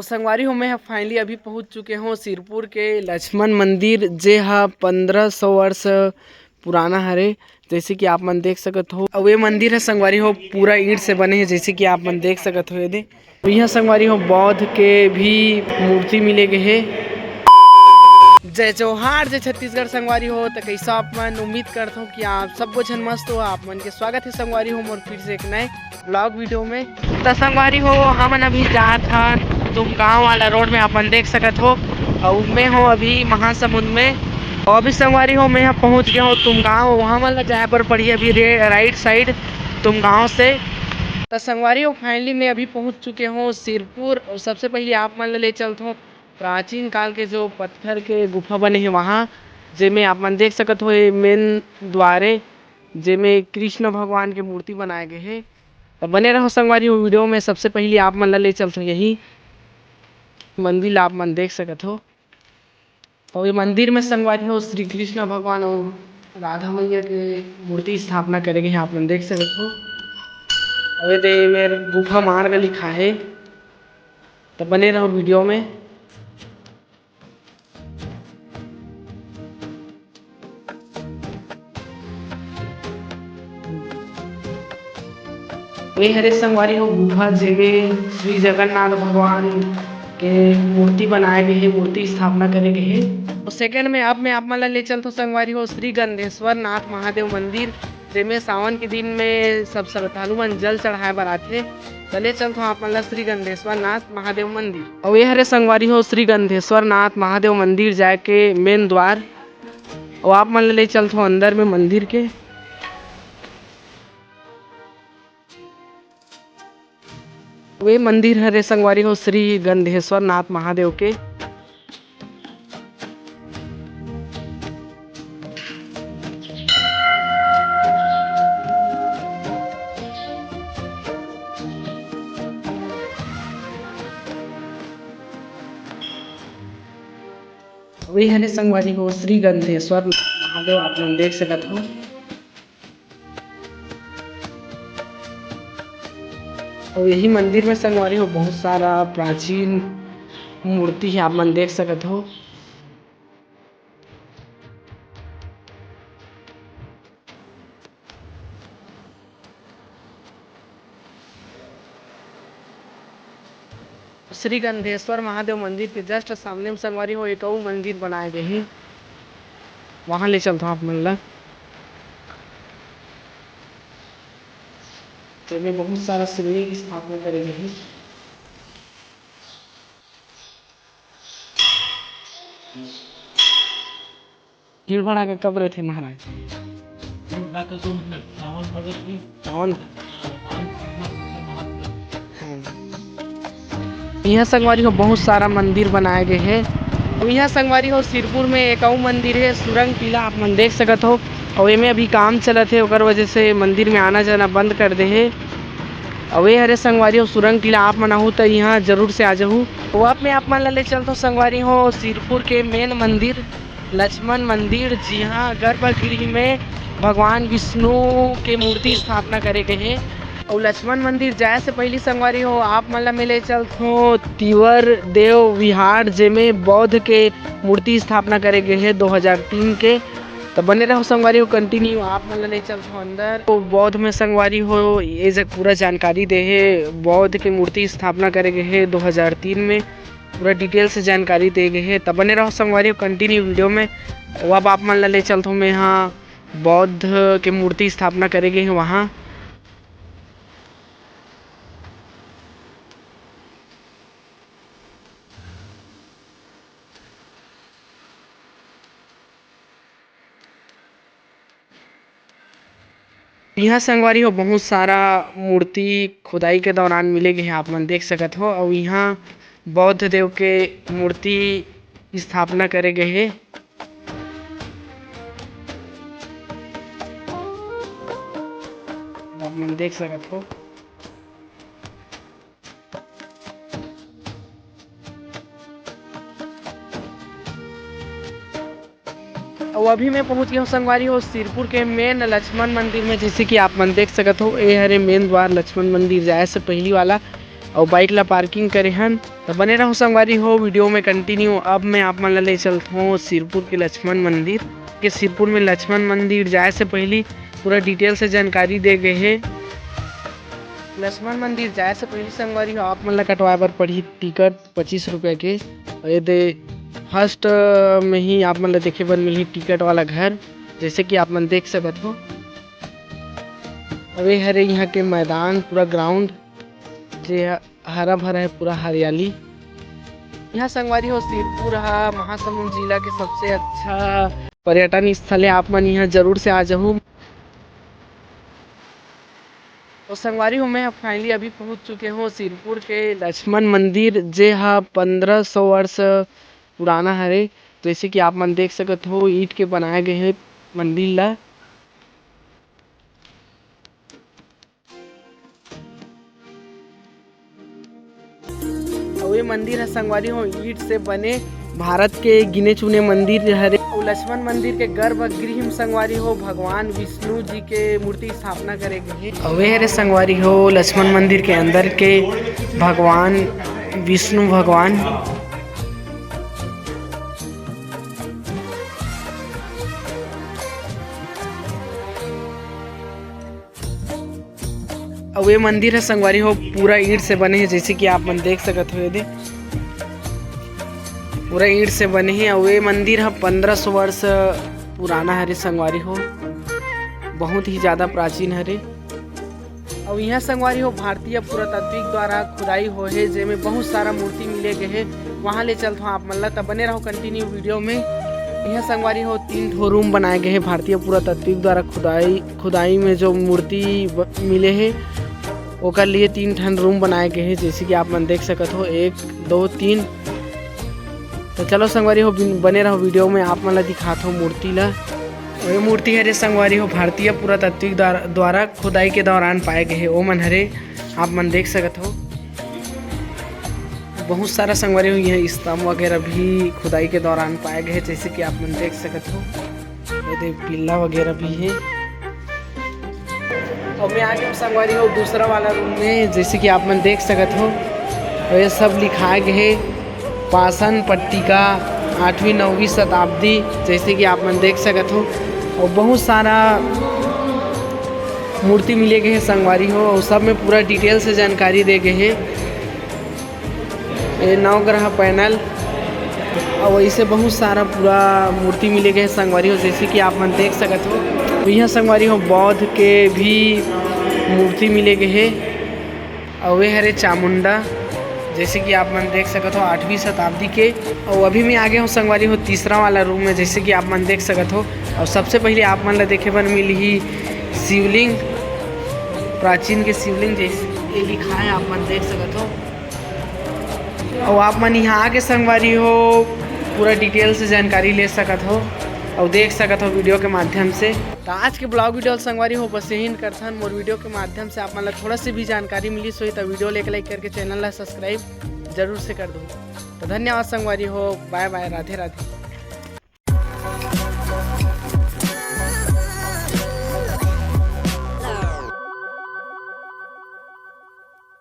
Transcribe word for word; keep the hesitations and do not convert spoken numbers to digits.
तो संगवारी हो, मैं ह finally अभी पहुंच चुके हों सिरपुर के लक्ष्मण मंदिर, जे ह पंद्रह सौ वर्ष पुराना हरे, जैसे कि आप मन देख सकत हो। अउ ये मंदिर ह संगवारी हो पूरा ईंट से बने हे, जैसे कि आप मन देख सकत हो। ये दे, इहाँ संगवारी हो बौद्ध के भी मूर्ति मिले गे हे। जय जोहार, जय छत्तीसगढ़ संगवारी हो। त कैसा आप मन? उम्मीद करत हो कि आप सबो झन मस्त हो। आप मन के स्वागत हे संगवारी हो मोर फिर से एक नए vlog video में। त संगवारी हो, हमन अभी जात हन तुमगांव वाला road में, आप मन देख सकत हो। अउ मैं हो अभी महासमुंद में। अउ अभी संगवारी हो, मैं ह पहुंच गया हूँ तुमगांव। वहाँ मन ला जाए बर पड़ही अभी रे-, right side तुमगांव से। त संगवारी हो, finally मैं अभी पहुंच चुके हूँ सिरपुर। अउ सबसे पहले आप मन ला ले चलत हूँ प्राचीन काल के जो पत्थर के गुफा बने हे वहाँ, जेमे आप मन देख सकत हो ये main द्वार ए, जेमे कृष्ण भगवान के मूर्ति बनाए गे हे। त बने रहो संगवारी हो video में। सबसे पहले आप मन ला ले चलत हूँ यही मंदिर ला, आप मन देख सकत हो। अउ ये मंदिर में संगवारी हो श्री कृष्ण भगवान अउ राधा मैया के मूर्ति स्थापना करे गे हे, आप मन देख सकत हो। अउ ये दे मेर गुफा मार्ग लिखा हे, त बने रहो video में। ये हरे संगवारी हो गुफा, जेमे श्री जगन्नाथ भगवान के मूर्ति बनाए गे हे, मूर्ति स्थापना करे गे हे। तो second में अब मैं आप मन ला ले चलत हूँ संगवारी हो श्री गंधेश्वर नाथ महादेव मंदिर, जेमे सावन के दिन में सब श्रद्धालु मन जल चढ़ाए बर आथे। त ले चलत हूँ आप मन ला श्री गंधेश्वर नाथ महादेव मंदिर। अउ ये हरे संगवारी हो श्री गंधेश्वर नाथ महादेव मंदिर जाए के main द्वार। अउ आप मन ला ले चलत हूँ अंदर में मंदिर के। वे मंदिर हरे संगवारी हो श्री गंधेश्वर नाथ महादेव के। वे हरे संगवारी हो श्री गंधेश्वर महादेव, आप मन देख सकत हो। अउ यही मंदिर में संगवारी हो बहुत सारा प्राचीन मूर्ति हे, आप मन देख सकत हो। श्री गंधेश्वर महादेव मंदिर के just सामने में संगवारी हो एक अउ मंदिर बनाए गे हे, वहाँ ले चलत हूँ आप मन ला। तो एमे बहुत सारा शिवलिंग स्थापना करे गे हे। भीड़ भड़ाका कब रहिथे महाराज? सावन। इहाँ संगवारी हो बहुत सारा मंदिर बनाए गे हे। अउ इहाँ संगवारी हो सिरपुर में एक अउ मंदिर हे सुरंग टीला, आप मन देख सकत हो। अउ एमे अभी काम चलत हे, ओकर वजह से मंदिर में आना जाना बंद कर दे हे। अउ ए हरे संगवारी हो सुरंग टीला, आप मन आहू त इहाँ जरूर से आ जहू। अउ अब मैं आप मन ला ले चलत हूँ संगवारी हो सिरपुर के main मंदिर लक्ष्मण मंदिर, जिहाँ गर्भगृह में भगवान विष्णु के मूर्ति स्थापना करे गे हे। अउ लक्ष्मण मंदिर जाए से पहली संगवारी हो आप मन ला मैं ले चलत हूँ तिवर देव विहार, जेमे बौद्ध के मूर्ति स्थापना करे गे हे दो हज़ार तीन के। त बने रहो संगवारी हो, continue आप मन ला ले चलत हूँ अंदर। तो बौद्ध में संगवारी हो ये जग पूरा जानकारी दे हे, बौद्ध के मूर्ति स्थापना करे गे हे दो हज़ार तीन में, पूरा detail से जानकारी दे गे हे। त बने रहो संगवारी हो continue video में। अब आप मन ला ले चलत हूँ मैं हा बौद्ध के मूर्ति स्थापना करे गे हे वहाँ। इहाँ संगवारी हो बहुत सारा मूर्ति खुदाई के दौरान मिले गे हे, आप मन देख सकत हो। अउ इहाँ बौद्ध देव के मूर्ति स्थापना करे गे हे, आप मन देख सकत हो। अउ अभी मैं पहुंच गया हूँ संगवारी हो सिरपुर के main लक्ष्मण मंदिर में। जैसे कि आप मन देख सकत हो, ए हरे main द्वार लक्ष्मण मंदिर जाए से पहली वाला। अउ बाइक ला पार्किंग करे हन। त बने रहू संगवारी हो वीडियो में कंटिन्यू। अब मैं आप मन ला ले चलत हूँ सिरपुर के लक्ष्मण मंदिर। के सिरपुर में लक्ष्मण मंदिर जाए से पहली पूरा डिटेल से जानकारी दे गए हे। लक्ष्मण मंदिर जाए से पहली संगवारी हो आप मन ला कटवाए बर पड़ही टिकट पच्चीस रुपया के। अउ ये दे फर्स्ट में ही आप मन ला देखे बर मिलही टिकट वाला घर, जैसे कि आप मन देख सकत हो। अउ ये हरे यहाँ के मैदान, पूरा ग्राउंड, जे ह-, हरा भरा है, पूरा हरियाली। यहाँ संगवारी हो सिरपुर हा महासमुंद जिला के सबसे अच्छा पर्यटन स्थल है, आप मन यहाँ जरूर से आ जाहू। तो संगवारी हो मैं फाइनली अभी पहुँच चुके हूँ सिरपुर के लक्ष्मण मंदिर, जे हा पंद्रह सौ वर्ष पुराना हरे। जैसे कि आप मन देख सकत हो ईंट के बनाए गए हे मंदिर ला। अउ ये मंदिर ह संगवारी हो ईंट से बने भारत के गिने चुने मंदिर हरे। अउ लक्ष्मण मंदिर के गर्भगृह में संगवारी हो भगवान विष्णु जी के मूर्ति स्थापना करे गए हे। अउ ये हरे संगवारी हो लक्ष्मण मंदिर के अंदर के भगवान विष्णु भगवान। अउ ये मंदिर ह संगवारी हो पूरा ईंट से बने हे, जैसे कि आप मन देख सकत हो, ये दे पूरा ईंट से बने हे। अउ ये मंदिर ह पंद्रह सौ वर्ष पुराना हरे संगवारी हो, बहुत ही ज्यादा प्राचीन हरे। अउ यहाँ संगवारी हो भारतीय पुरातात्विक द्वारा खुदाई होए हे, जेमे बहुत सारा मूर्ति मिले गए हे। वहाँ ले चलत हूँ आप मन ला, त बने रहो कंटिन्यू वीडियो में। यहाँ संगवारी हो तीन ठो रूम बनाए गए हे भारतीय पुरातात्विक द्वारा खुदाई खुदाई में जो मूर्ति ब-, मिले हे, ओकर लिए तीन ठन रूम बनाए गए हे, जैसे कि आप मन देख सकत हो, एक, दो, तीन। तो चलो संगवारी हो, बिन-, बने रहो वीडियो में, आप मन ला दिखात हो मूर्ति ला। ये मूर्ति हरे संगवारी हो, भारतीय पुरातात्विक द्वारा, द्वारा खुदाई के दौरान पाए गए हे, ओ मन हरे, आप मन देख सकत हो। बहुत सारा संगवारी हो, यहाँ स्तंभ वगैरह भी खुदाई के दौरान पाए गए हे, जैसे कि आप मन देख सकत हो। ये दे पिल्ला वगैरह भी हे। अउ मैं आ गया हूँ संगवारी हो दूसरा वाला रूम में, जैसे कि आप मन देख सकत हो, अउ ये सब लिखाए गए हे पाषाण पट्टिका आठवीं नौवीं शताब्दी, जैसे कि आप मन देख सकत हो। अउ बहुत सारा मूर्ति मिले गए हे संगवारी हो, अउ सब में पूरा डिटेल से जानकारी दे गए हे। ये नवग्रह पैनल अउ ऐसे बहुत सारा पूरा मूर्ति मिले गए हे संगवारी हो, जैसे कि आप मन देख सकत हो। अउ यहाँ संगवारी हो बौद्ध के भी मूर्ति मिले गए हे। अउ ये हरे चामुंडा, जैसे कि आप मन देख सकत हो आठवीं शताब्दी के। अउ अभी मैं आ गया हूँ संगवारी हो तीसरा वाला रूम में, जैसे कि आप मन देख सकत हो। अउ सबसे पहले आप मन ला देखे बर मिलही शिवलिंग, प्राचीन के शिवलिंग जैसे ये लिखा है, आप मन देख सकत हो। अउ आप मन यहाँ आके संगवारी हो पूरा डिटेल से जानकारी ले सकत हो अउ देख सकत हो वीडियो के माध्यम से। तो आज के ब्लॉग वीडियो संगवारी हो बस यही करथन। मोर वीडियो के माध्यम से आप मन ला थोड़ा से भी जानकारी मिलिस होही तो वीडियो ला एक लाइक करके चैनल ला सब्सक्राइब जरूर से कर दो। तो धन्यवाद संगवारी हो, बाय बाय, राधे राधे।